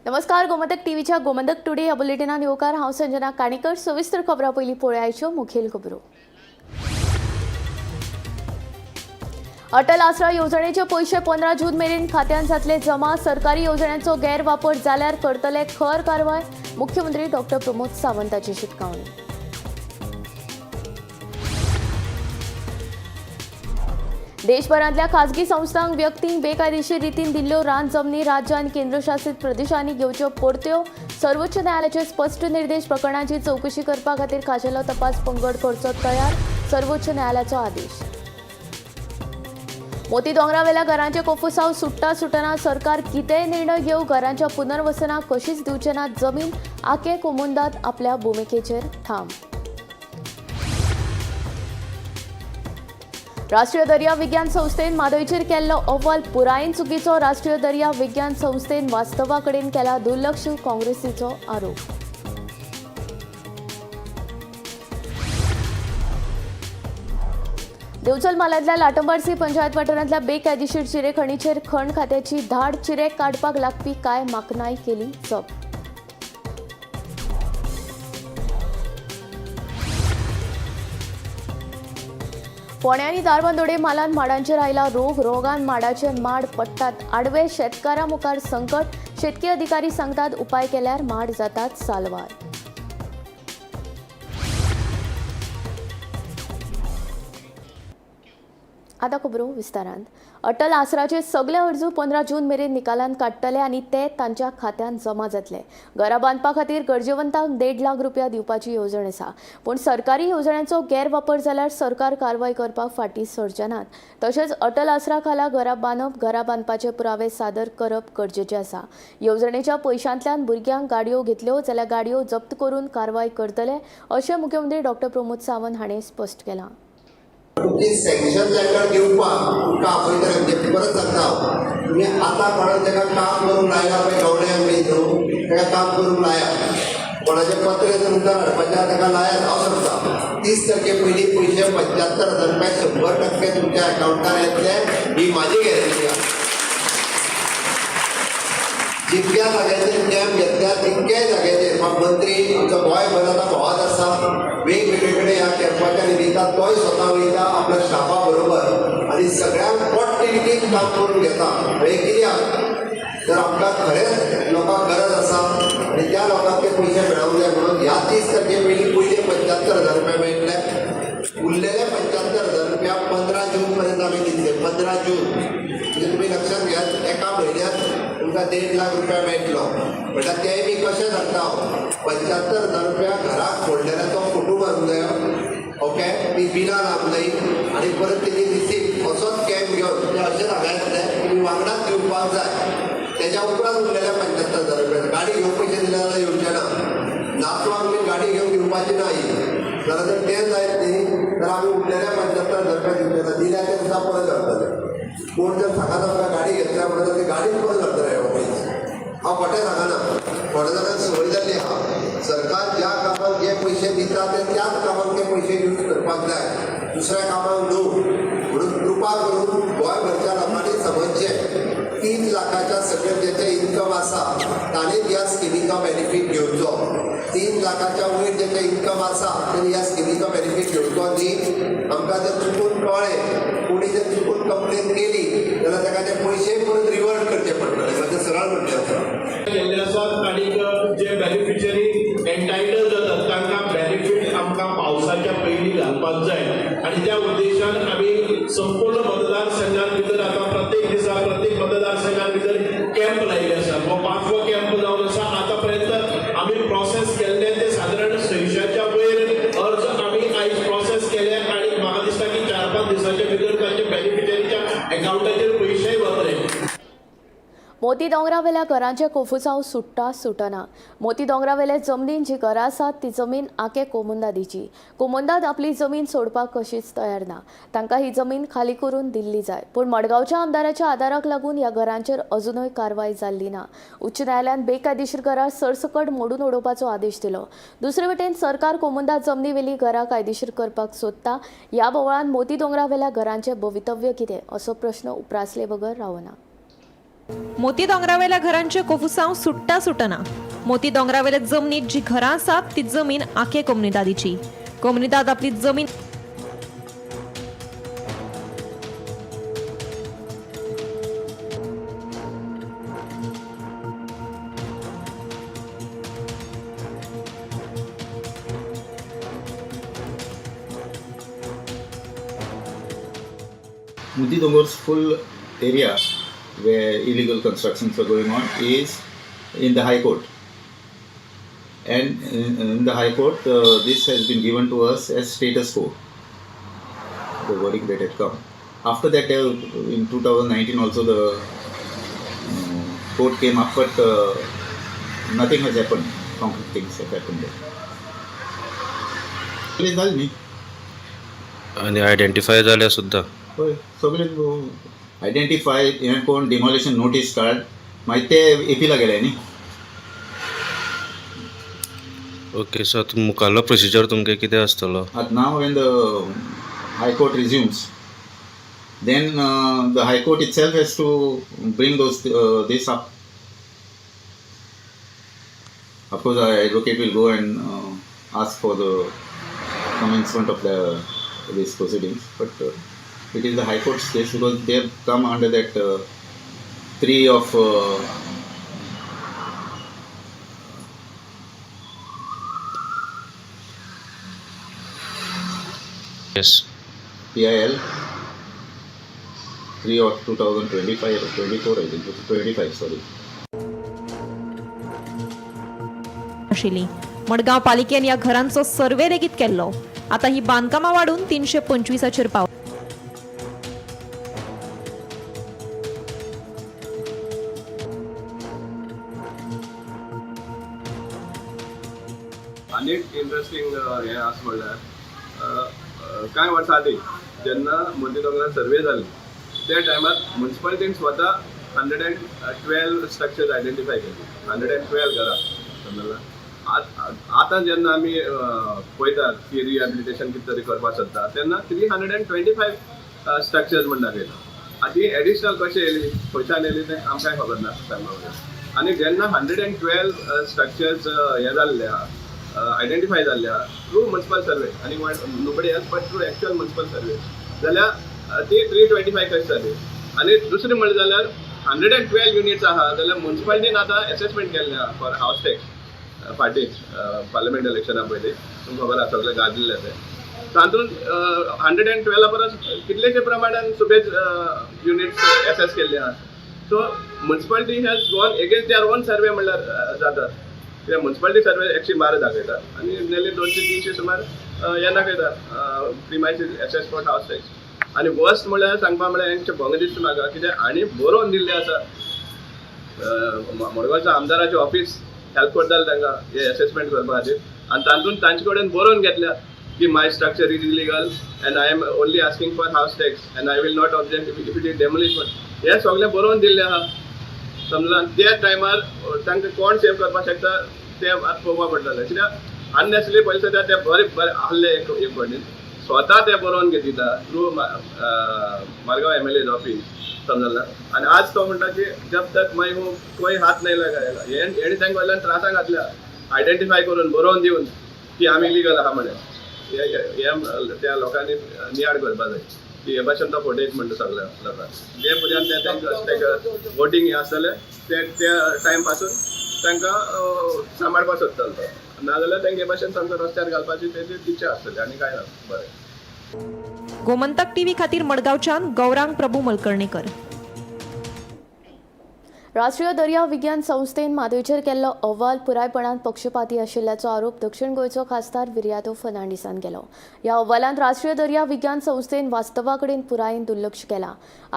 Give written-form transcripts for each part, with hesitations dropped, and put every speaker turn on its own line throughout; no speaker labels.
नमस्कार, गोमंतक टीव्हीच्या गोमंतक टुडे या बुलेटिनात येवकार. हांव संजना काणेकर. सविस्तर खबरां पयलीं पळयाच्यो मुखेल खबरो. अटल आसरा येवजणेचे पयशे 15 जून मेरेन खात्यांत जातले जमा. सरकारी येवजण्यांचो गैरवापर जाल्यार करतले खर कारवाय. मुख्यमंत्री डॉक्टर प्रमोद सावंताची शिटकावणी. देशभरांतल्या खाजगी संस्थांक, व्यक्तींक बेकायदेशीर रितीन दिल्ल्यो रान जमनी राज्य आनी केंद्रशासित प्रदेशांनी घेवच्यो परत्यो. सर्वोच्च न्यायालयाचे स्पश्ट निर्देश. प्रकरणाची चवकशी करपा खातीर खाशेलो तपास पंगड करचो तयार. सर्वोच्च न्यायालयाचो आदेश. मोती दोंगरावेल्या घरांचे कोफुसाव सुट्टा सुटना. सरकार कितेंय निर्णय घेवं, घरांच्या पुनर्वसनाक कशीच दिवचे नात जमीन. आके कोमुंदाद आपल्या भुमिकेचेर ठाम. राष्ट्रीय दर्या विज्ञान संस्थेन म्हादयचेर केल्लो अहवाल पुरायेन चुकीचो. राष्ट्रीय दर्या विज्ञान संस्थेन वास्तवा कडेन केला दुर्लक्ष. काँग्रेसीचो आरोप. दिवचल म्हालांतल्या लाटंबारसी पंचायत वाठारांतल्या बेकायदेशीर चिरे खणीचेर खण खात्याची धाड. चिरे काडपाक लागपी कांय माकनाय केली जप्त. फोंड्या आनी धारबांदोडे म्हालांत माडांचेर आयला रोग. रोगान माडाचे माड पडटात आडवे. शेतकारां मुखार संकट. शेतकी अधिकारी सांगतात, उपाय केल्यार माड जातात साल्वार. आतां खबरो विस्तारान. अटल आसराचे सगळे अर्ज 15 जून मेरेन निकालांत काडटले आनी ते तांच्या खात्यांत जमा जातले. घरां बांदपा खातीर गरजेवंतांक 1.5 लाख रुपया दिवपाची येवजण आसा. पूण सरकारी येवजण्यांचो गैरवापर जाल्यार सरकार कारवाय करपाक फाटीं सरचे नात. तशेंच अटल आसरा खाला घरां बांदप, घरां बांदपाचे पुरावे सादर करप गरजेचें आसा. येवजणेच्या पयशांतल्यान भुरग्यांक गाडयो घेतल्यो जाल्यार गाडयो जप्त करून कारवाय करतले, अशें मुख्यमंत्री डॉक्टर प्रमोद सावंत हांणी स्पश्ट केलां.
तुमची सँक्शन लेटर घेवपाक तुमकां आपयतले. म्हणजे परत सांगता हांव, तुमी आतां कोणाक ताका काम करूंक लायला पळय, गवण्याक बी न्हू, ताका काम करूंक लायात. कोणाचें पत्र जर तुमकां हाडपाचें आहा ताका लायात. हांव सांगता, 30 तारखे पयलीं पयशे 75,000 रुपया 100% तुमच्या अकावंटार येतले, ही म्हाजी गॅरंटी आहा. जितक्या जाग्याचेर कॅम्प घेतल्या तितक्याय जाग्याचेर म्हाका मंत्री आमचो गोंयभर आतां भोंवत आसा, वेगवेगळे कडेन ह्या कॅम्पाच्या निमित्तान तोय स्वता वयता आपल्या स्टाफा बरोबर आनी सगळ्यांक पोटतिडकीन काम करून घेता. हें कित्याक तर आमकां खरेंच लोकांक गरज आसा आनी त्या लोकांक ते पयशे मेळोंक जाय म्हणून ह्या 30 तारखे पयलीं पयले 75,000 रुपया मेळटले. उरलेले 75,000 रुपया 15 जून पर्यंत आमी दितले. 15 जून म्हणजे तुमी लक्षात घेयात, एका म्हयन्यात तुमकां 1.5 लाख रुपया मेळटलो. म्हणल्यार तेय बी कशें सांगता हांव, 75,000 रुपया घराक फोडलेल्याचो फोटो मारूंक जायो, ओके, ती बिलां लावंक जाय आनी परत तेजी रिसीप्ट. असोच कॅम्प घेवन ते अशें सांगा येतलें, तुमी वांगडाच दिवपाक जाय. तेज्या उपरांत उरलेल्या 75,000 रुपया गाडी घेवंक पयशे दिले जाल्यार येवचे ना. नातवांक बी गाडी घेवन दिवपाची ना ही. जाल्यार जर तें जायत न्ही जाल्यार आमी उरलेल्या 75,000 रुपया दिवचे ना. दिल्या ते दिसा परत घालतले. कोण जर सांगत आमकां गाडी घेतल्या म्हणून जाल्यार ती गाडीच परत घालतले पयस. हांव खोटें सांगना, थोड्या जाणांक संवय जाल्ली आहा. सरकार ज्या कामाक जे पयशे दिता ते त्याच कामाक ते पयशे यूज करपाक जाय, दुसऱ्या कामाक न्हू. म्हणून कृपा करून गोंयभरच्या लोकांनी समजचें, 3 लाखाच्या सकयल जेचें इन्कम आसा ताणें ह्या स्किमीचो बेनिफीट घेवचो. 3 लाखाच्या वयर जेचें इन्कम आसा तेणी ह्या स्किमीचो बेनिफीट घेवचो न्ही. आमकां जर चुकून कळ्ळें, कोणी जर चुकून कंप्लेन केली जाल्यार ताका ते पयशे परत रिवर्ट करचे पडटले. म्हणजे सरळ म्हणचें आसा
केल्ले आसात आनी जे बेनिफिशरी एंटायटल जातात तांकां बेनिफीट आमकां पावसाच्या पयलीं घालपाक जाय आनी त्या उद्देशान आमी संपूर्ण मतदारसंघान भितर आतां प्रत्येक दिसा प्रत्येक मतदारसंघान भितर कॅम्प लायिल्ले आसात. हो 5वो कॅम्प जावन आसा. आतां पर्यंत आमी प्रोसेस केल्ले ते सादारण 600च्या वयर अर्ज आमी आयज प्रोसेस केले आनी म्हाका दिसता की 4-5 दिसाच्या भितर तांच्या बेनिफिशरीच्या एकावंटाचेर पयशेय वतले.
मोती दोंगरावेल्या घरांचे कोफुसांव सुट्टा सुटना. मोती दोंगरावेले जमनीन जी घरां आसात ती जमीन आके कोमुंदादीची. कोमुंदाद आपली जमीन सोडपाक कशीच तयार ना. तांकां ही जमीन खाली करून दिल्ली जाय. पूण मडगांवच्या आमदाराच्या आदाराक लागून ह्या घरांचेर अजुनूय कारवाय जाल्ली ना. उच्च न्यायालयान बेकायदेशीर घरां सरसकट मोडून उडोवपाचो आदेश दिलो. दुसरे वटेन सरकार कोमुंदाद जमनीवेली घरां कायदेशीर करपाक सोदता. ह्या बोवाळान मोती दोंगरावेल्या घरांचें भवितव्य कितें असो प्रश्न उप्रासले बगर रावना.
मोती दोंगरावेल्या घरांचे कोफुसांव सुट्टा सुटना. मोती दोंगरावेल्या जमनीत जी घरां आसात ती जमीन आखे कोमुनिदादीची. कोमुनिदाद आपली जमीन
Moti Dongor's full area where illegal constructions are going on is in the High Court. And in the High Court, this has been given to us as status quo, the verdict that had come. After that, in 2019 also the court came up, but nothing has happened. Concrete things have happened there. सगळे जाले न्ही.
आनी identify जाल्यार सुद्दां.
हय, सगळे identify हें कोण डिमॉलिशन नोटीस काड, मागीर ते एपिला गेले न्ही.
ओके, सो आतां मुखारलो प्रोसिजर तुमगे कितें आसतलो?
आतां now when the high court resumes, then the high court itself has to bring those this up. Of course advocate will go and ask for the commencement of the this proceedings, but it is the high court's case because they have come under that 3 of
yes.
PIL 3 of 2025 or 24, I think 25, sorry.
आशिल्ली. मडगांव पालिकेन ह्या घरांचो survey लेगीत केल्लो. आतां ही बांदकामां वाडून 325चेर पाव.
आनीक इंट्रस्टींग हें आसा म्हणल्यार कांय वर्सां आदीं जेन्ना मोती दोंगरार सर्वे जाली त्या टायमार मुन्सिपालिटीन स्वता 112 स्ट्रक्चर्स आयडेंटिफाय केली, 112 घरां, समजला. आतां जेन्ना आमी पळयतात की रिहेबिलिटेशन कितें तरी करपाक सोदता तेन्ना 325 स्ट्रक्चर्स म्हण दाखयता. आतां ही एडिशनल कशें येयली, खंयच्यान येयली तें आमकांय खबर ना सांगपाक वचत. आनी जेन्ना 112 स्ट्रक्चर्स हे जाल्ले आहा, आयडेंटिफाय जाल्ले आहा थ्रू मुन्सिपल सर्वे आनी nobody else but through actual municipal survey, जाल्यार ती 325 कशी जाली? आनी दुसरें म्हणलें जाल्यार 112 युनिट्स आहा जाल्यार मुन्सिपालिटीन आतां एसेसमेंट केल्लें आहा फॉर हावस टॅक्स फाटीं पार्लमेंट इलेक्शना पयलीं, तुमकां खबर आसा सगळें गाजिल्लें तें. तातूंत 112 परस कितलेशे प्रमाणान सुबेज युनिट्स एसेस केल्ले आहा. So municipality has gone against their own survey म्हणल्यार जाता. कित्याक मुन्सिपालिटी सर्वे 112 दाखयता आनी नेले 200-300 सुमार हें दाखयता premises assess for house tax. आनी वर्स्ट म्हणल्यार सांगपा म्हणल्यार हेंचे भंग दिसता म्हाका, कित्याक हांणी बरोवन दिल्लें आसा, मडगांवच्या आमदाराचें ऑफिस हेल्प करतालें तांकां हे एसेसमेंट करपा खातीर, आनी तातूंत तांचे कडेन बरोवन घेतल्या की my structure is illegal and I am only asking for house tax and I will not object if it is demolition. हें सगळें बरोवन दिल्लें आहा, समजला. त्या टायमार तांकां कोण सेव करपाक शकता तें आतां पळोवपा पडटलें, कित्याक अननेसरी पयशे ते बरे बरे आहले एक एक फावटी स्वता ते बरोवन घेतिता थ्रू मारगांव MLA office, समजला. आनी आज तो म्हणटा की जब तक मैं हूँ कोई हात नहीं लगाएगा. हेणी तांकां वयल्यान त्रासाक घातल्या आयडेंटिफाय करून बरोवन दिवन की आमी इलिगल आहा म्हणून. हे त्या लोकांनी नियाळ करपा जाय की हे भाशेन तो फटेक म्हणटा सगळ्या लोकांक. जे पर्यंत ते तांकां वोटींग हें आसतलें ते त्या टायम पासून तांकां सांबाळपाक सोदतलो तो, नाजाल्यार तांकां हे भाशेन सामकें रस्त्यार घालपाची तेजी इच्छा आसतली आनी कांय ना. बरें.
गोमंतक टीव्ही खातीर मडगांवच्यान गौरांग प्रभू मलकर्णेकर.
राष्ट्रीय दर्या विज्ञान संस्थेन म्हादयचेर केल्लो अहवाल पुरायपणान पक्षपाती आशिल्ल्याचो आरोप दक्षिण गोंयचो खासदार विरियातो फर्नांडीसान केलो. ह्या अहवालांत राष्ट्रीय दर्या विज्ञान संस्थेन वास्तवा कडेन पुरायेन दुर्लक्ष केलां.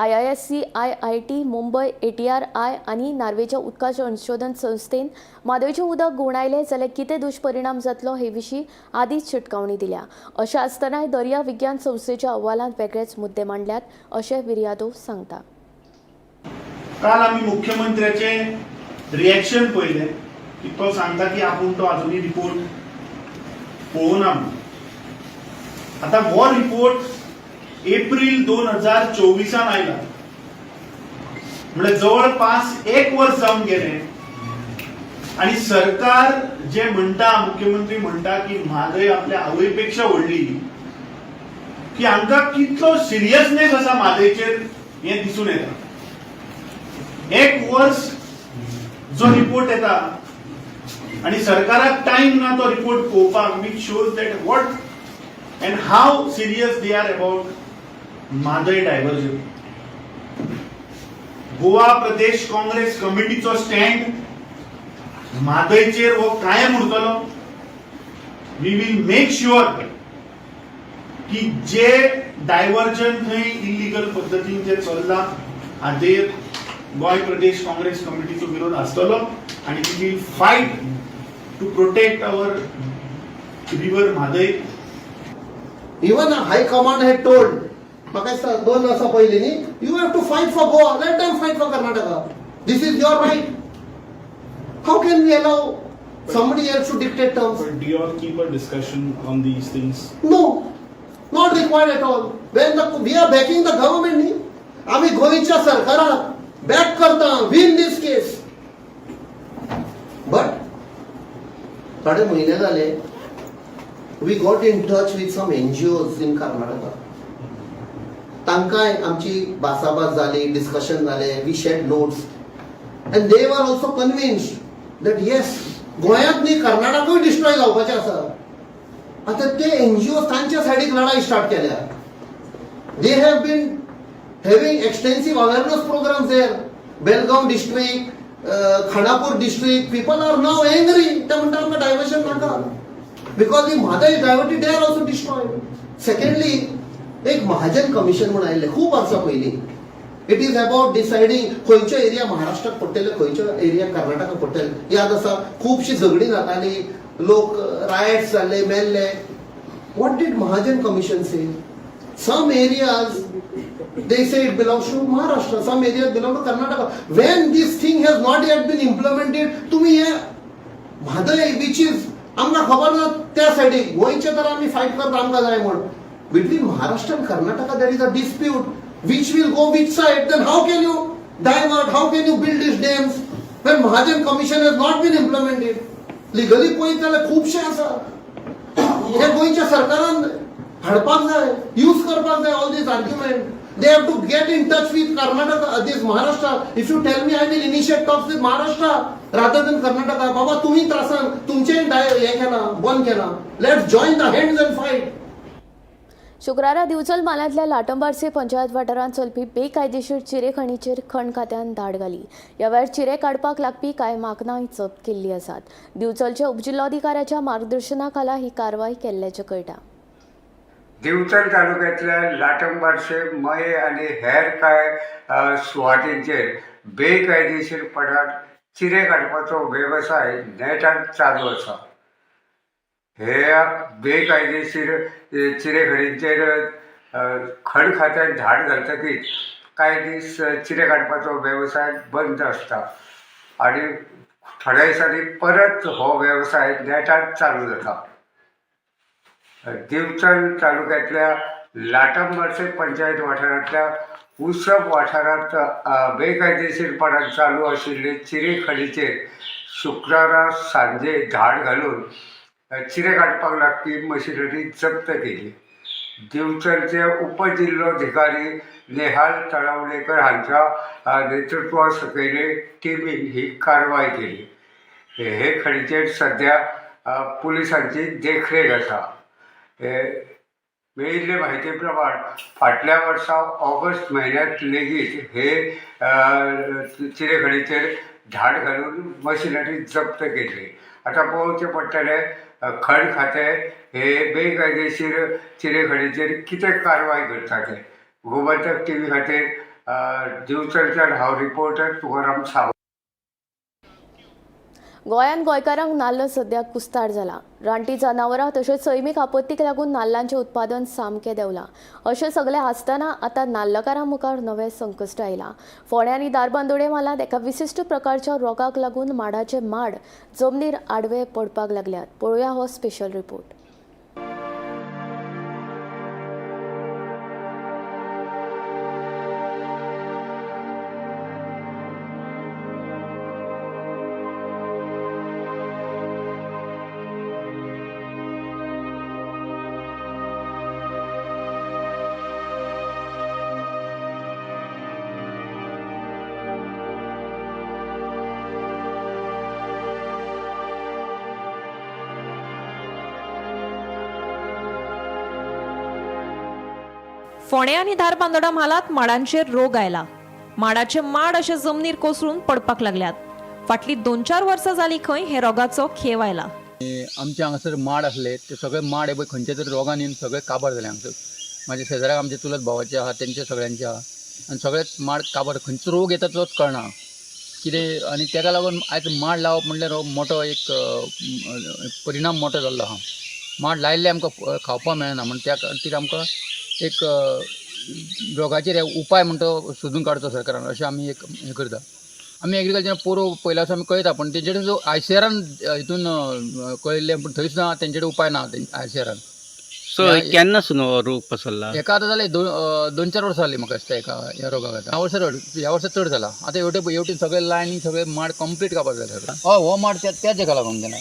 IISc, IIT Mumbai, ATRI आनी नार्वेच्या उदका संशोधन संस्थेन म्हादयचें उदक घुंवडायलें जाल्यार कितें दुश्परिणाम जातलो हे विशीं आदींच शिटकावणी दिल्या. अशें आसतनाय दर्या विज्ञान संस्थेच्या अहवालांत वेगळेच मुद्दे मांडल्यात अशें विरियातो सांगता.
काल आमी मुख्यमंत्र्याचे रिएक्शन पळयलें की तो सांगता की आपूण तो आजुनूय रिपोर्ट पळोवना म्हणून. आतां हो रिपोर्ट एप्रील 2024 आयला. म्हणजे जवळपास एक वर्स जावन गेलें आनी सरकार जे म्हणटा, मुख्यमंत्री म्हणटा की म्हादय आपल्या आवयपेक्षा व्हडली, की हांकां कितलो सिरियसनेस आसा म्हादयचेर हें दिसून येता. एक वर्स जो रिपोर्ट येता आनी सरकाराक टायम ना तो रिपोर्ट पळोवपाक, which shows that what and how serious they are about Mhadei diversion. Goa Pradesh Congress कमिटीचो स्टँड म्हादयचेर हो कायम उरतलो. We will make sure की जे डायव्हर्जन थंय इलिगल पद्दतीन जे चल्लां हाजेर गोंय प्रदेश काँग्रेस कमिटीचो विरोध आसतलो आनी we will fight to protect our river Mhadei.
Even high command had told, म्हाका दिसता 2 वर्सां पयलीं न्ही, you have to fight for Goa, let them fight for Karnataka, this is your right. How can we allow somebody else to dictate terms?
But do you all keep a discussion on these things?
No, not required at all. When the we are backing the government न्ही, आमी गोंयच्या सरकाराक back करता, win this case. But थोडे म्हयने जाले, we got in touch with some NGOs in Karnataka. तांकांय आमची भासाभास जाली, डिस्कशन जालें, we shared notes and they were also convinced that yes, गोंयांत न्ही कर्नाटकूय डिस्ट्रॉय जावपाचें आसा. आतां ते एनजीओ तांच्या सायडीक लढाई स्टार्ट केल्या. They have been having extensive awareness programs there. Belgaum district, Khanapur district, people are now angry. ते म्हणटा आमकां डायवर्शन नाका, because the Mhadei diverted, they are also destroyed. Secondly, एक महाजन कमिशन म्हूण आयिल्लें खूब वर्सां पयलीं. It is about deciding खंयचो एरिया महाराष्ट्राक पडटले, खंयचो एरिया कर्नाटकाक पडटले. याद आसा, खुबशीं झगडीं जातालीं, लोक रायट्स जाले, मेल्ले. What did Mahajan Commission say? Some areas they say it belongs to Maharashtra, some areas belong to Karnataka. When this thing has not yet been implemented, तुम्ही हे म्हादय, which is आमकां खबर ना त्या सायडीक, गोंयचे तर आमी फायट करता आमकां जाय म्हूण. Between Maharashtra and Karnataka there is a dispute which will go which side. Then how can you divert, how can you build these dams when Mahajan Commission has not been implemented? Legally पळयत जाल्यार खुबशें आसा. हे गोंयच्या सरकारान हाडपाक जाय, use करपाक जाय all these argument. They have to get in touch with Karnataka, this Maharashtra. If you tell me, I will initiate talks with Maharashtra rather than Karnataka. बाबा, तुम्ही त्रासान तुमचे हे केला, बंद केला, let's join the hands and fight.
शुक्रारा दिवचल म्हालांतल्या लाटंबार्से पंचायत वाठारांत चलपी बेकायदेशीर चिरे खणीचेर खण खात्यान धाड घाली. ह्या वेळार चिरे काडपाक लागपी कांय माकनांय जप्त केल्ली आसात. दिवचलच्या उपजिल्लोधिकाऱ्याच्या मार्गदर्शना खाला ही कारवाय केल्ल्याचें कळटा.
दिवचल तालुक्यांतल्या लाटंबार्से, मये आनी हेर कांय सुवातींचेर बेकायदेशीरपणान चिरे काडपाचो वेवसाय नेटान चालू आसा. हे बेकायदेशीर चिरे खणींचेर खण खात्यान धाड घालतकीच कांय दीस चिरे काडपाचो वेवसाय बंद आसता आनी थोड्या दिसांनी परत हो वेवसाय नेटान चालू जाता. दिवचल तालुक्यांतल्या लाटंबार्से पंचायत वाठारांतल्या उसप वाठारांत बेकायदेशीरपणान चालू आशिल्ले चिरे खणीचेर शुक्रारा सांजे धाड घालून चिरे काडपाक लागपी मशिनरी जप्त केली. दिवचलचे उपजिल्लोधिकारी नेहाल तळावलेकर हांच्या नेतृत्वा सकयले टिमीन ही कारवाय केली. हे खणीचेर सद्या पुलिसांची देखरेख आसा. हे मेळिल्ले म्हायती प्रमाण फाटल्या वर्सा ऑगस्ट म्हयन्यांत लेगीत हे चिरे खणीचेर धाड घालून मशिनरी जप्त केल्ली. आतां पळोवचें पडटलें, खण खातें हे बेकायदेशीर चिरे खणीचेर कितें कारवाय करता तें. गोमंतक टीव्ही खातीर दिवचलच्यान हांव रिपोर्टर तुकाराम सावंत.
गोंयांत गोंयकारांक नाल्ल सद्याक कुस्तार जाला. रानटी जनावरां तशेंच सैमीक आपत्तीक लागून नाल्लांचें उत्पादन सामकें देंवलां. अशें सगलें आसतना आतां नाल्लकारां मुखार नवें संकश्ट आयलां. फोंडें आनी धारबांदोडें म्हालांत एका विशिश्ट प्रकारच्या रोगाक लागून माडाचे माड जमनीर आडवे पडपाक लागल्यात. पळोवया हो स्पेशल रिपोर्ट.
फोंडें आनी धारबांदोडा म्हालांत माडांचेर रोग आयला. माडाचे माड अशे जमनीर कोसळून पडपाक लागल्यात. फाटलीं 2-4 वर्सां जालीं खंय हे रोगाचो खेव आयला.
आमचे हांगासर माड आसले ते सगळे माड हे पळय खंयच्या तरी रोगान येवन सगळे काबार जाले हांगासर. म्हाज्या शेजाऱ्याक आमच्या चुलत भावाचे आहा, तेंचे सगळ्यांचे आहा आनी सगळेच माड काबार. खंयचो रोग येता तोच कळना कितें. आनी तेका लागून आयज माड लावप म्हणल्यार हो मोठो एक परिणाम मोठो जाल्लो आहा. माड लायिल्ले आमकां खावपाक मेळना म्हण त्या खातीर आमकां एक रोगाचेर उपाय म्हणटा तो सोदून काडचो सरकारान, अशें आमी एक हें करता. आमी एग्रीकल्चर पोरो पयल्या वर्सा आमी कळयता, पूण तेंचे कडेन जो आयसीआरान हितून कळयल्लें, पूण थंय सुद्दां तेंचे कडेन उपाय ना आयसीआरान.
सो केन्ना सून हो रोग पसरला?
एका आतां जालें 2-4 वर्सां जालीं म्हाका दिसता एका ह्या रोगाक. आतां ह्या वर्सा चड जाला. आतां हेवटेन सगळे लायनी सगळे माड कंप्लीट काबार जाले. हय, हो माड त्याच हेका लागून गेला.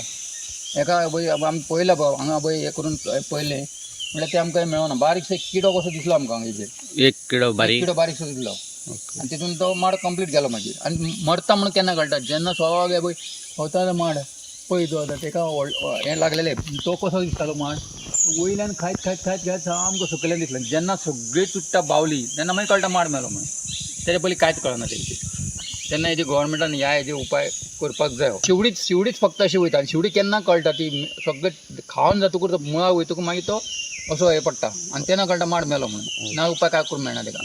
एका पळय आमी पळयला हांगा पळय हें करून पळयलें म्हणल्यार तें आमकां मेळना. बारीकसो किडो कसो दिसलो आमकां हांगा हेजेर.
एक किडो बारीक,
किडो बारीकसो दिसलो आनी तितून तो माड कंप्लीट गेलो मागीर. आनी मरता म्हणून केन्ना कळटा, जेन्ना सगळे पळय वता माड पळय तो आतां तेका हें लागलेलें, तो कसो दिसतालो माड वयल्यान खायत खायत खायत खायत सामको सकयल्यान दिसलो. जेन्ना सगळी चुट्टां बावली तेन्ना मागीर कळटा माड मेलो म्हणून. तेजे पयलीं कांयच कळना तेंचे. तेन्ना हेजे गव्हर्मेंटान ह्या हेजे उपाय करपाक जाय. शिवडीच फक्त अशी वयता आनी शिवडी केन्ना कळटा ती सगळें खावन जातकूच मुळां वयतकूच मागीर तो असो हें पडटा आनी तेन्ना कळटा माड मेलो म्हणून. ना उपाय काय करूंक मेळना तेका.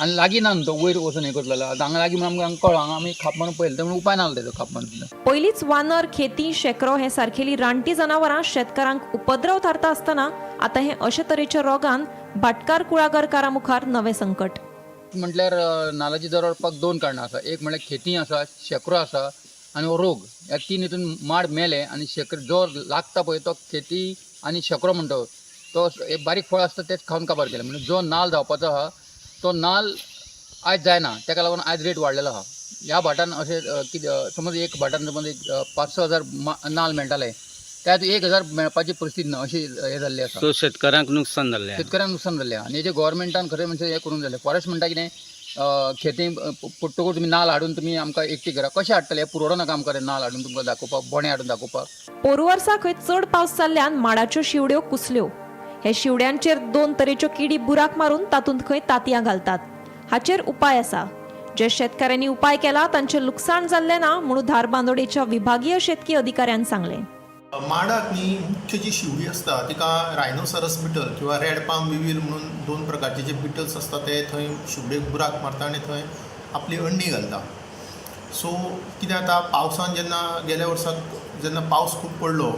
आनी लागीं ना न्हू तो वयर वचून हें करतलो. आतां हांगा लागीं म्हणून आमकां कळ्ळो, हांगा आमी खाप मारून पळयलें तें उपाय ना तेजो खाप मारून.
पयलींच वानर, खेती, शेकरो हे सारकेली रानटी जनावरां शेतकारांक उपद्रव थारता आसतना आतां हे अशे तरेच्या रोगान भाटकार कुळागरकारां मुखार नवें संकट.
म्हटल्यार नालाची दर वाडपाक 2 कारणां आसा. एक म्हळ्यार खेती आसा, शेकरो आसा आनी हो रोग. ह्या 3 हितून माड मेले आनी शेकर जो लागता पळय तो खेती आनी शेकरो म्हणटा तो एक बारीक फळ आसता तेच खावन काबार केलें. म्हणजे जो नाल जावपाचो आहा तो नाल आयज जायना, तेका लागून आयज रेट वाडलेलो आहा. ह्या भाटान अशें कितें समज एक भाटान समज एक 5-6 हजार नाल मेळटाले, त्यात 1,000 मेळपाची परिस्थिती ना अशी हें जाल्ली आसा.
सो शेतकारांक नुकसान जाल्लें,
शेतकऱ्यांक नुकसान जाल्लें. आनी हेजें गव्हर्मेंटान खरें म्हणजे हें करूंक जालें. फॉरेस्ट म्हणटा कितें खेती पडटकूच तुमी नाल हाडून तुमी आमकां एकटी करा, कशें हाडटले? पुरवडो नाका आमकां नाल हाडून तुमकां दाखोवपाक, बोणे हाडून दाखोवपाक.
पोरू वर्सा खंय चड पावस जाल्ल्यान माडाच्यो शिवड्यो कुसल्यो. हे शिवड्यांचेर 2 तरेच्यो किडी बुराक मारून तातूंत खंय तांतयां घालतात. हाचेर उपाय आसा. जे शेतकाऱ्यांनी उपाय केला तांचें लुकसाण जाल्लें ना म्हणून धारबांदोडेच्या विभागीय शेतकी अधिकाऱ्यान सांगलें.
माडाक न्ही मुख्य जी शिवडी आसता तिका रायनोसरस बिटल किंवा रेड पाम विवील म्हणून 2 प्रकारचे जे बिटल्स आसता ते थंय शिवडेक बुराक मारता आनी थंय आपली अंडी घालता. सो कितें जाता, पावसान जेन्ना गेल्या वर्साक जेन्ना पावस खूब पडलो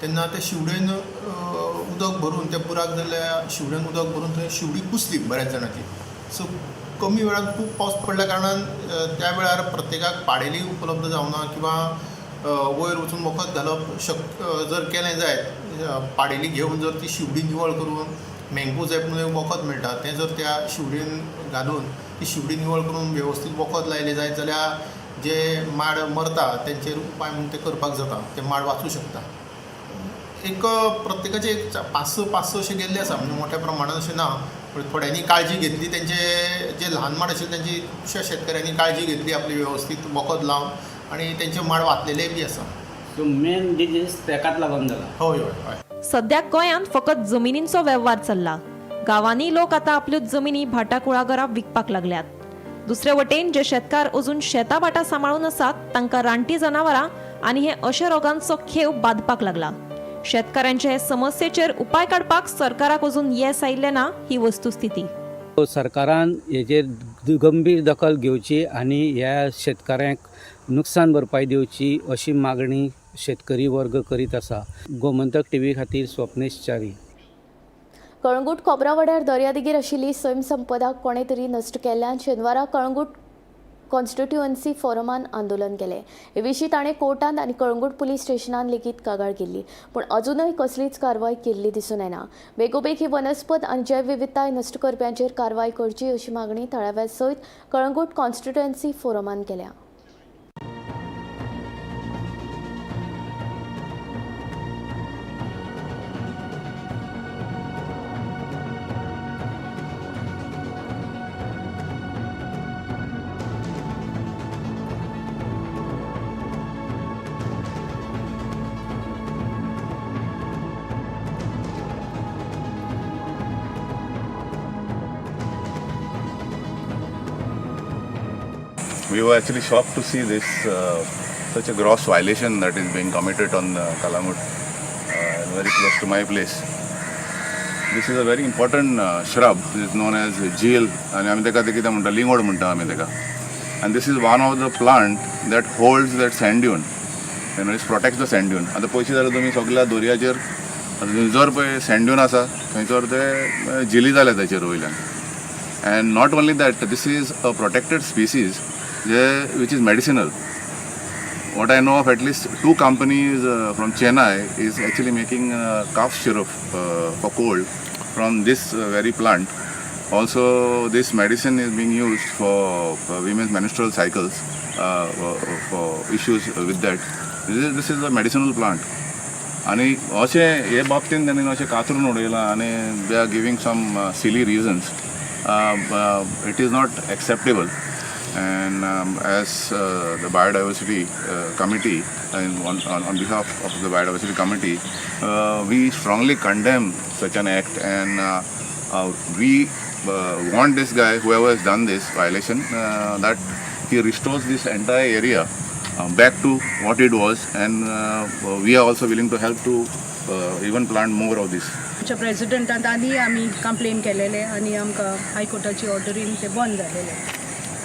तेन्ना ते शिवडेन उदक भरून त्या बुराक जाल्ल्या शिवडेन उदक भरून थंय शिवडी कुसली बऱ्याच जाणांची. सो कमी वेळान खूब पावस पडल्या कारणान त्या वेळार प्रत्येकाक पाडेली उपलब्ध जावना किंवा वयर वचून वखद घालप जर केलें जायत, पाडेली घेवन जर ती शिवडी निवळ करून मँगो झॅप म्हणून एक वखद मेळटा तें जर त्या शिवडीन घालून ती शिवडी निवळ करून वेवस्थीत वखद लायलें जायत जाल्यार जे माड मरता तेंचेर उपाय म्हणून ते करपाक जाता, ते माड वाचूं शकता. एक प्रत्येकाचे एक 5-6 अशे गेल्ले आसा, म्हणजे मोठ्या प्रमाणान अशें ना, पूण थोड्यांनी काळजी घेतली, तेंचे जे ल्हान माड आशिल्ले तेंची खुबश्या शेतकऱ्यांनी काळजी घेतली आपली वेवस्थीत वखद लावन आनी तेंचे माड वाचलेले बी आसा.
सो मेन डिजीज तेकाच लागून जाला.
हय हय हय.
सद्याक गोंयांत फकत जमिनींचो वेव्हार चल्ला. गांवांनी लोक आतां आपल्यो जमिनी भाटां कुळागरां विकपाक लागल्यात. दुसरे वटेन जे शेतकार अजून शेतां भाटां सांबाळून आसात तांकां रानटी जनावरां आनी हे अशे रोगांचो खेव बादपाक लागला. शेतकारांचे हे समस्येचेर उपाय काडपाक सरकाराक अजून येस आयिल्लें ना ही वस्तुस्थिती.
सरकारान हेजेर गंभीर दखल घेवची आनी ह्या शेतकाऱ्यांक नुकसान भरपाय दिवची अशी मागणी शेतकरी वर्ग करीत आसा. गोमंतक टीव्ही खातीर स्वप्नेश च्यारी.
कळंगूट खोबरावाड्यार दर्यादेगेर आशिल्ली सैमसंपदा कोणे तरी नश्ट केल्ल्यान शेनवारा कळंगूट कॉन्स्टिट्युएन्सी फोरमान आंदोलन केलें. हे विशीं ताणें कोर्टांत आनी कळंगूट पुलीस स्टेशनान लेगीत कागाळ केल्ली, पूण अजुनय कसलीच कारवाय केल्ली दिसून येना. बेगोबेग ही वनस्पत आनी जैवविविधताय नश्ट करप्यांचेर कारवाय करची अशी मागणी थळाव्या सयत कळंगूट कॉन्स्टिट्युएन्सी फोरमान केल्या.
We were actually shocked to see this such a gross violation that is being committed on Calangute, very close to my place. This is a very important shrub. It is known as jeel आनी आमी ताका कितें म्हणटा, लिंगोड म्हणटा आमी ताका. And this is one of the plant that holds that sand dune, it protects the sand dune. आतां पयशे जाल्यार तुमी सगल्या दर्याचेर जर पळय सँड ड्यून आसा थंयसर ते झिली जाल्या ताचेर वयल्यान. And not only that, this is a protected species J which is medicinal. What I know of, at least two companies from Chennai is actually making cough syrup for cold from this very plant. Also, this medicine is being used for women's menstrual cycles, for issues with that. This is a medicinal plant. आनी अशें हे बाबतीन तांणी अशें कातरून उडयलां आनी they are giving some silly reasons. It is not acceptable, and as the biodiversity committee and on behalf of the biodiversity committee, we strongly condemn such an act, and we want this guy, whoever has done this violation, that he restores this entire area back to what it was, and we are also willing to help to even plant more of this.
आमच्या प्रेजिडेंटान आनी आमी complain केलेले आनी आमकां हायकोर्टाची ऑर्डरीन ते बंद जालेले.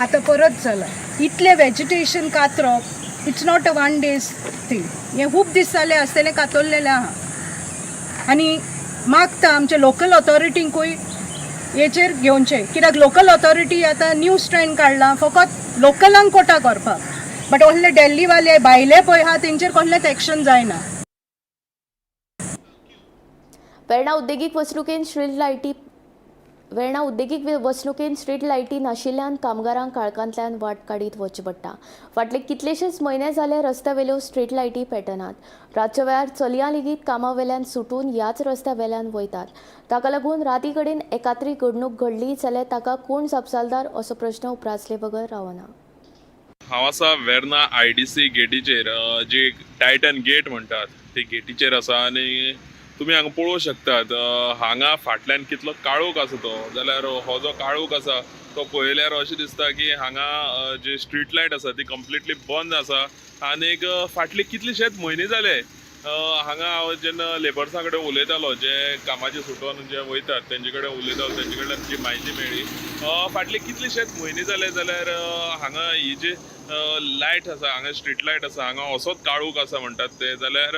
आतां परत जाला. इतलें vegetation कातरप, it's not a one day's thing. हें खूब दीस जाले आसतलें कातरलेलें आहा. आनी मागता आमच्या लोकल ऑथॉरिटींकूय हेचेर घेवचें, कित्याक लोकल ऑथॉरिटी आतां न्यू स्ट्रेंड काडलां फकत लोकलांक कोटा करपाक, बट कसले डेल्लीवाले भायले पळय आहा तेंचेर कसलेंच एक्शन जायना.
वेर्णा उद्देगीक वसणुकेन स्ट्रीट लायटी नाशिल्ल्यान कामगारांक काळखांतल्यान वाट काडीत वचचें पडटा. फाटले कितलेशेच म्हयने जाले रस्त्या वेल्यो स्ट्रीट लायटी पेटनात. रातच्या वेळार चलयां लेगीत कामा वेल्यान सुटून ह्याच रस्त्या वेल्यान वयतात. ताका लागून राती कडेन एकाद्री घडणूक घडली जाल्यार ताका कोण जापसालदार असो प्रश्न उप्रासले बगर रावना.
हांव आसा वेर्ना आयडीसी गेटीचेर, जी टायटन गेट म्हणटात ती गेटीचेर आसा. आनी तुमी हांगा पळोवंक शकतात, हांगा फाटल्यान कितलो काळोख आसा तो. जाल्यार हो जो काळोख आसा तो पळयल्यार अशें दिसता की हांगा जी स्ट्रीट लायट आसा ती कंप्लिटली बंद आसा. आनीक फाटले कितलेशेच म्हयने जाले, हांगा हांव जेन्ना लेबर्सां कडेन उलयतालो, जे कामाचे सुटोन जे वयतात तेंचे कडेन उलयतालो, तेंचे कडल्यान जी म्हायती मेळ्ळी, फाटले कितलेशेच म्हयने जाले जाल्यार हांगा ही जी लायट आसा, हांगा स्ट्रीट लायट आसा, हांगा असोच काळोख आसा म्हणटात ते. जाल्यार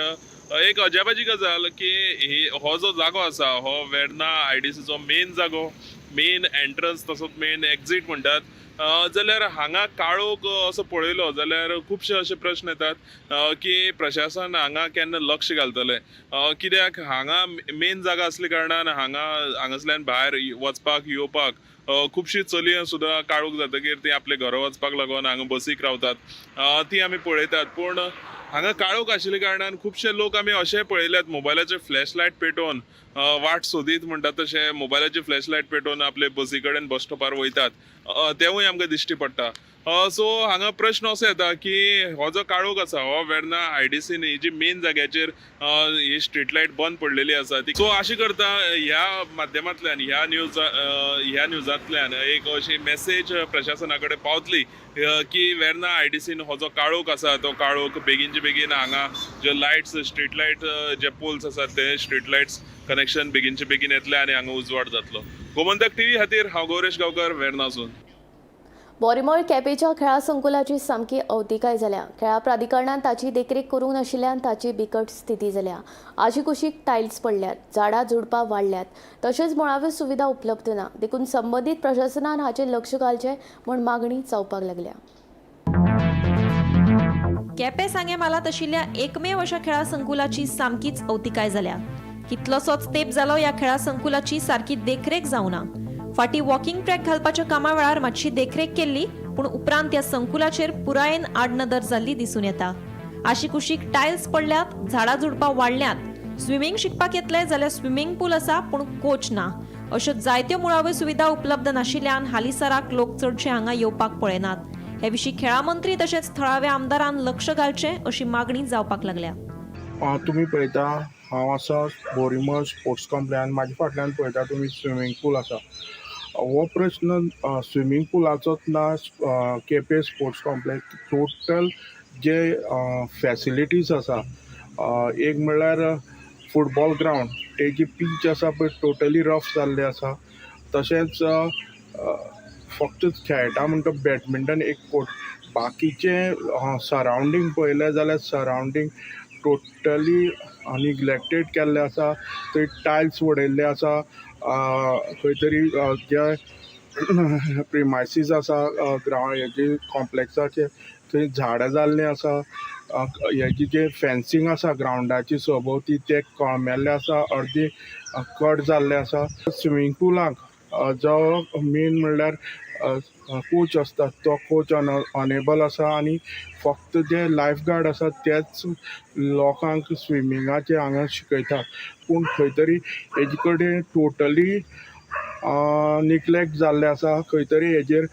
एक अजापाची गजाल की ही हो जो जागो आसा हो वेर्ना आयडीसीचो मेन जागो, मेन एंट्रन्स तसोच मेन एक्झीट म्हणटात. जाल्यार हांगा काळोख असो पळयलो जाल्यार खुबशे अशे प्रश्न येतात की प्रशासन हांगा केन्ना लक्ष घालतलें? कित्याक हांगा मेन जागा आसल्या कारणान हांगा हांगासल्यान भायर वचपाक येवपाक खुबशीं चलयां सुद्दां काळोख जातकीर ती आपल्या घरा वचपाक लागून हांगा बसीक रावतात, ती आमी पळयतात. पूण हांगा काळोख आशिल्ल्या कारणान खुबशे लोक आमी अशें पळयल्यात, मोबायलाचे फ्लॅश लायट पेटोवन वाट सोदीत म्हणटात तशें मोबायलाची फ्लॅश लायट पेटोवन आपले बसी कडेन बस स्टॉपार वयतात, तेवूय आमकां दिश्टी पडटा. सो हांगा प्रश्न असो येता की हो जो काळोख आसा हो वेर्ना आयडीसीन ही जी मेन जाग्याचेर ही स्ट्रीट लायट बंद पडलेली आसा ती. सो अशें करता ह्या माध्यमांतल्यान, ह्या न्यूजांतल्यान एक अशी मेसेज प्रशासना कडेन पावतली की वेर्ना आयडीसीन हो जो काळोख आसा तो काळोख बेगीनचे बेगीन हांगा ज्यो लायट्स, स्ट्रीट लायट जे पोल्स आसात ते स्ट्रीट लायट्स कनेक्शन बेगीनचे बेगीन येतले आनी हांगा उजवाड जातलो. गोमंतक टीव्ही खातीर हांव गौरेश गांवकर, वेर्नासून.
बोरीमळ केपेच्या खेळा संकुलाची सामकी अवतिकाय जाल्या. खेळा प्राधिकरणान ताची देखरेख करूंक नाशिल्ल्यान ताची बिकट स्थिती जाल्या. आशीकुशीक टायल्स पडल्यात, झाडां झुडपां वाडल्यात, तशेंच मुळाव्यो सुविधा उपलब्ध ना. देखून संबंदीत प्रशासनान हाचेर लक्ष घालचें म्हूण मागणी जावपाक लागल्या.
केपें सांगें म्हालांत आशिल्ल्या एकमेव अशा खेळा संकुलाची सामकीच अवतिकाय जाल्या. कितलोसोच तेंप जालो ह्या खेळा संकुलाची सारकी देखरेख जावना. फाटीं वॉकिंग ट्रॅक घालपाच्या कामा वेळार मातशी देखरेख केल्ली, पूण उपरांत ह्या संकुलाचेर पुरायेन आडनदर जाल्ली दिसून येता. आशीकुशीक टायल्स पडल्यात, झाडां झुडपां वाडल्यांत. स्विमींग शिकपाक येतले जाल्यार स्विमींग पूल आसा, पूण कोच ना. अश्यो जायत्यो मुळाव्यो सुविधा उपलब्ध नाशिल्ल्यान हालींसराक लोक चडशे हांगा येवपाक पळयनात. हे विशीं खेळा मंत्री तशेंच थळाव्या आमदारान लक्ष घालचें अशी मागणी जावपाक लागल्या.
तुमी पळयता, हांव आसा बोरीमळ स्पोर्ट्स कॉम्प्लेक्सान. म्हाज्या फाटल्यान पळयता तुमी, स्विमींग पूल आसा. हो प्रश्न स्विमींग पुलाचोच ना, केपें स्पोर्ट्स कॉम्प्लेक्स टोटल जे फॅसिलिटीज आसा, एक म्हणल्यार फुटबॉल ग्रावंड, तेजी पीच आसा पळय टोटली रफ जाल्ले आसा. तशेंच फक्त खेळटा म्हणटा बॅडमिंटन एक कोर्ट, बाकीचे सरावंडींग पळयलें जाल्यार सरावंडींग टोटली निग्लेक्टेड केल्लें आसा. थंय टायल्स उडयल्ले आसा, खंय तरी जे प्रिमायसीस आसा ग्रावंड हेजे कॉम्प्लेक्साचे थंय झाडां जाल्लीं आसा. हेजी जे फेन्सींग आसा ग्रावंडाची सभोवती ते कळमेल्ले आसा, अर्दी कट जाल्ले आसा. स्विमींग पुलाक जो मेन म्हणल्यार कोच आसता तो कोच अनेबल आसा आनी फक्त जे लायफ गार्ड आसा तेच लोकांक स्विमिंगाचे हांगा शिकयतात. पूण खंय तरी हेजे कडेन टोटली निग्लेक्ट जाल्लें आसा. खंय तरी हेजेर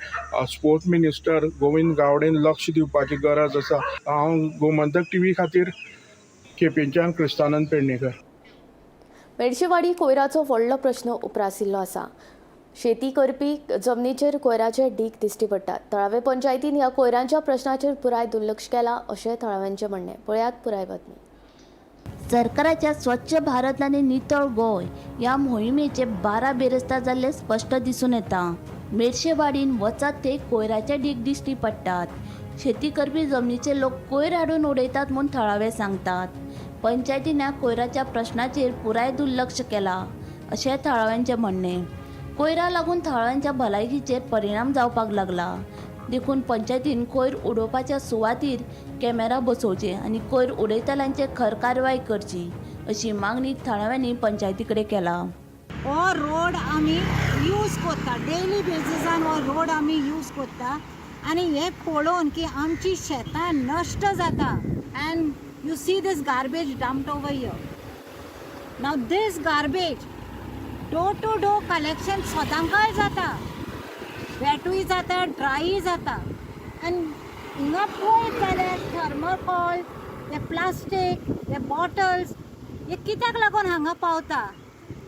स्पोर्ट्स मिनिस्टर गोविंद गावडेन लक्ष दिवपाची गरज आसा. हांव गोमंतक टीव्ही खातीर केपेंच्यान क्रिस्तानंद पेडणेकर.
मेडशेवाडी कोयराचो व्हडलो प्रश्न उप्रासिल्लो आसा. शेती करपी जमनीचेर कोयराचे ढीग दिश्टी पडटात. थळावे पंचायतीन ह्या कोयरांच्या प्रश्नाचेर पुराय दुर्लक्ष केलां अशें थळाव्यांचें म्हणणें. पळयात पुराय बातमी.
सरकाराच्या स्वच्छ भारत आनी नितळ गोंय ह्या मोहिमेचे 12 बेरस्तार जाल्ले स्पश्ट दिसून येता. मेरशेवाडीन वचत थंय कोयराचे ढीग दिश्टी पडटात. शेती करपी जमनीचे लोक कोयर हाडून उडयतात म्हूण थळावे सांगतात. पंचायतीन ह्या कोयराच्या प्रश्नाचेर पुराय दुर्लक्ष केलां अशें थळाव्यांचें म्हणणें. कोयरा लागून थळाव्यांच्या भलायकीचेर परिणाम जावपाक लागला. देखून पंचायतीन कोयर उडोवपाच्या सुवातीर कॅमेरा बसोवचे आनी कोयर उडयतल्यांचेर खर कारवाय करची अशी मागणी थळाव्यांनी पंचायती कडेन केला.
हो रोड आमी यूज करता, डेली बेजिसान हो रोड आमी यूज करता आनी हें पळोवन की आमची शेतां नश्ट जाता. And you see this garbage dumped over here. Now this garbage door to door collection सदांकाळ जाता, वेटूय जाता, ड्राय जाता. आनी हिंगा पळयत जाल्यार थर्मोकॉल, हे प्लास्टीक, हे बॉटल्स हे कित्याक लागून हांगा पावता?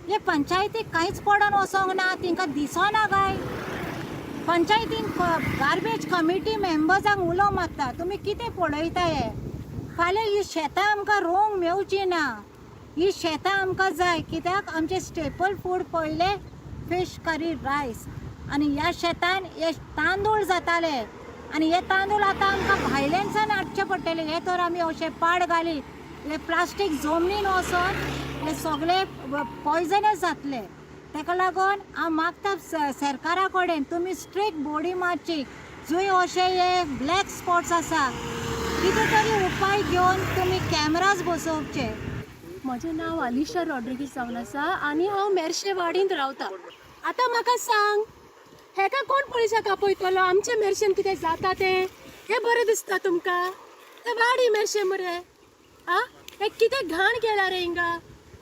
हे पंचायतीक कांयच पडोन वचोंक ना, तेंकां दिसना काय? पंचायतीन गार्बेज कमिटी मेंबर्सांक उलो मारता, तुमी कितें पळयता हे? फाल्यां ही शेतां आमकां रोवंक मेवची ना. ही शेतां आमकां जाय कित्याक आमचें स्टेपल फूड पयलें फीश करी रायस आनी ह्या शेतान हे तांदूळ जाताले आनी हे तांदूळ आतां आमकां भायल्यानसान हाडचे पडटले. हे तर आमी अशें पाड घालीत हे प्लास्टीक जमनीन वचोन हे सगळे पॉयजनस जातले. ताका लागून हांव मागता सरकारा कडेन तुमी स्ट्रिक्ट बोडी मारची, जंय अशे हे ब्लॅक स्पॉट्स आसा कितें तरी उपाय घेवन तुमी कॅमराज बसोवचे.
म्हजें नांव अलिशा रॉड्रिगीस जावन आसा आनी हांव मेरशेवाडींत रावता. आतां म्हाका सांग, हेका कोण पुलिसाक आपयतलो? आमचे मेरशेन कितें जाता तें हें बरें दिसता तुमकां? तें वाडी मेरशे मरे, आं हें कितें घाण केला रे हिंगा?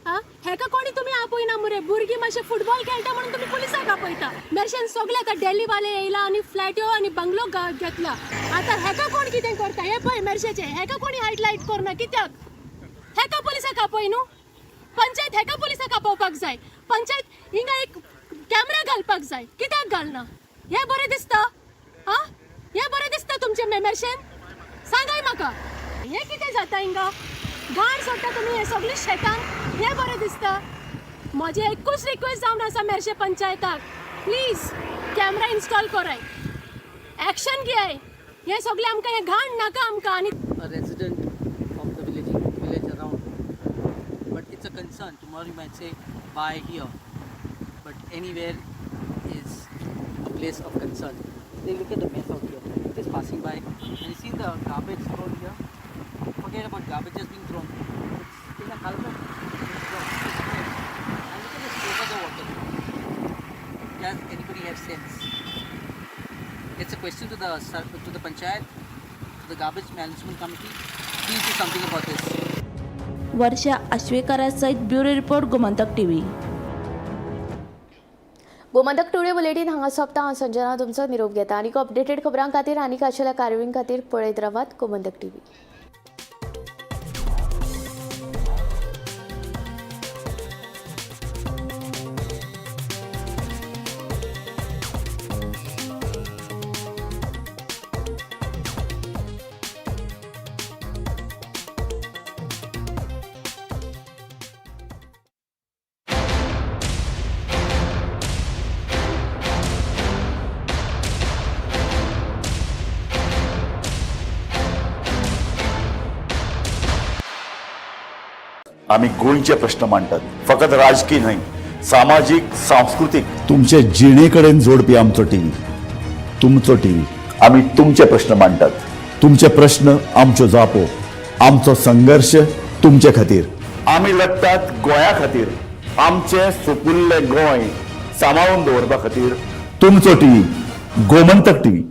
आं हेका कोणी तुमी आपयना मरे? भुरगीं मातशें फुटबॉल खेळटा म्हणून तुमी पुलिसाक आपयता. मेरशेन सगळे आतां डेलीवाले येयला आनी फ्लॅट्यो आनी बंगलो घेतला. आतां हेका कोण कितें करता? हें पळय मेरशेचें, हेका कोणी हायलायट करना कित्याक? हेका पुलिसाक आपय न्हू? पंचायत हेका पुलिसाक आपोवपाक जाय. पंचायत हिंगा एक कॅमेरा घालपाक जाय, कित्याक घालना? हें बरें दिसता? आं हें बरें दिसता तुमचें मेरशेन? सांगाय म्हाका, हें कितें जाता हिंगा? घाण सोडटा तुमी हे सगळे शेतान, हें बरें दिसता? म्हजें एकूच रिक्वेस्ट जावन आसा मेरशे पंचायताक, प्लीज कॅमेरा इन्स्टॉल कराय, एक्शन घेयाय. हें सगळें आमकां हें घाण नाका आमकां. आनी
around, but it's a concern. Tomorrow you might say buy here, but anywhere is a place of concern. They look at the mess out here, just passing by, and you see the garbage thrown here. Forget about garbage just being thrown. It's in a culvert. And look at the state of the water. Does anybody have sense? It's a question to the panchayat, to the garbage management committee. Please do something about this.
Varsha आश्वेकारा सहित bureau report, Gomantak TV.
Gomantak today bulletin हांगा सोंपता. हांव संजना तुमचो निरोप घेता. आनीक updated खबरां खातीर आनीक आशिल्ल्या कार्यावळीं खातीर पळयत रावात गोमंतक टीव्ही.
आमी गोंयचे प्रश्न मांडटात, फकत राजकीय न्हय, सामाजीक, सांस्कृतीक, तुमचे जिणे कडेन जोडपी आमचो टीव्ही, तुमचो टीव्ही. आमी तुमचे प्रश्न मांडटात, तुमचे प्रश्न आमच्यो जापो, आमचो संघर्श तुमचे खातीर. आमी लढटात गोंया खातीर, आमचें सुपुल्लें गोंय सांबाळून दवरपा खातीर. तुमचो टीव्ही, गोमंतक टीव्ही.